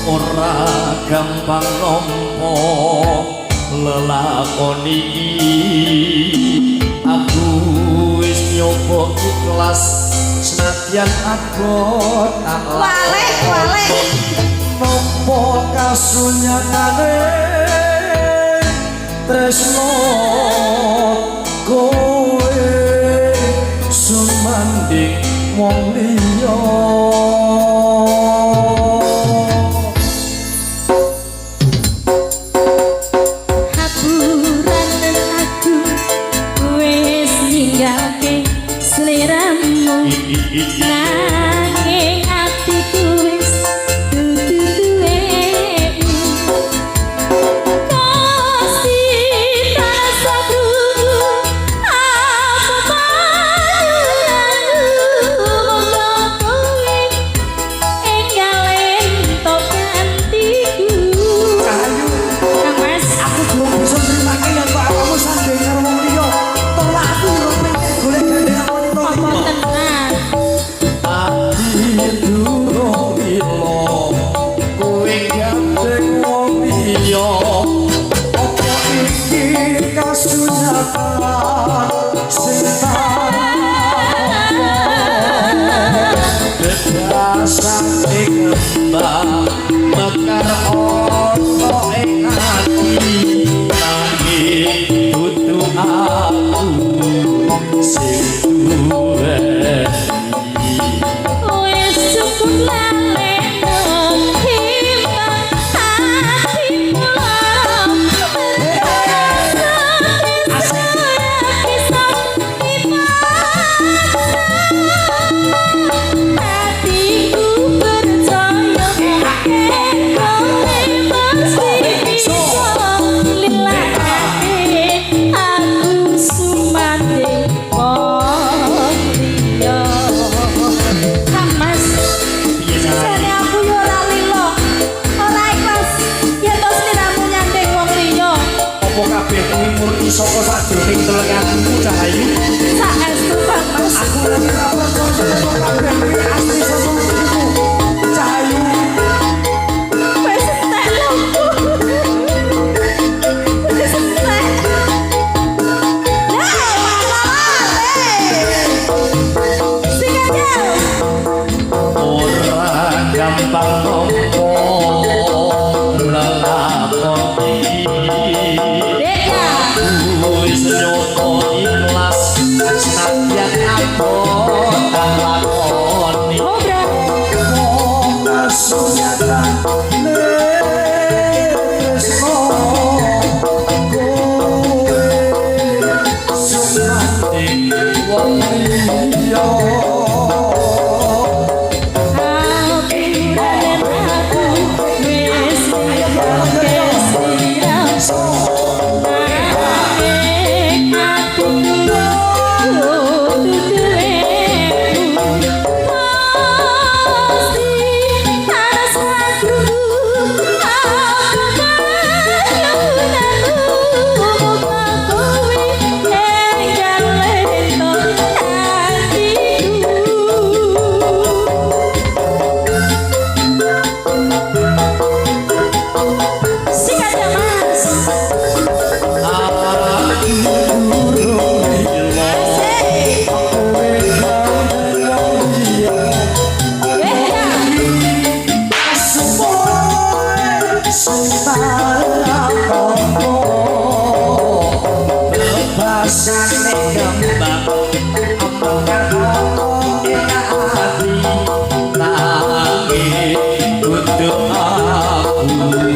Ora gampang nampa lelakon iki. Aku wis nyoba ikhlas senadyan abot tak Walek, walek. Nampa kasunyatane tresno kowe sumanding wong liya. Hapuranen aku wis ninggalke sliramu, nanging atiku wis dudu duwemu. Kosi tansah krungu apa panyuwunku, monggo kowe enggal entuk gantiku. Cahayu, Kang Mas, aku durung bisa nrimake yen kok awakmu sanding karo wong liya. Tolak aku yo pengen golek gandengan wanita apa liya. Tenan? Ati durung lilo kowe gandeng wong liya. Apa iki kasunyatan sing tak Bebasane kembang mekar ana ing ati, nanging dudu aku sing duweni. Wis cukup lalekno timbang atiku lara, merasa ora bisa dipaksa. Atiku percaya yen kowe mesti bisa lilakake aku sumanding wong liya. Kang Mas, Piye, Cah? Jane aku yo ora lilo. Ora ikhlas yen to sliramu nyanding wong liya. Apa kabeh kuwi murni saka sajroning teleng atimu, Cahayu? Saestu, Kang Mas. Aku lagi ora percaya yen kabeh kuwi asli saka atimu. Cahayu. Wis entek lho. Wis entek. Nah, sikat ya. Ora gampang nampa lelakon iki. Dek ya. Wis nyoba ikhlas senadyan abot tak lakoni. Oh, bro. Kasunyatan tresno kowe Sumanding wong liya. Hapuranen aku wis ninggalke sliramu, nanging atiku dudu duwemu. Pasti tansah krungu apa panyuwunku, muga kowe enggal entuk gantiku. Sikat ya, Mas. Aku durung lilo Asik. Kowe gandeng wong liya. Eh ya. Sing tak tampa. Bebasane kembang mekar ana ing ati, nanging dudu aku.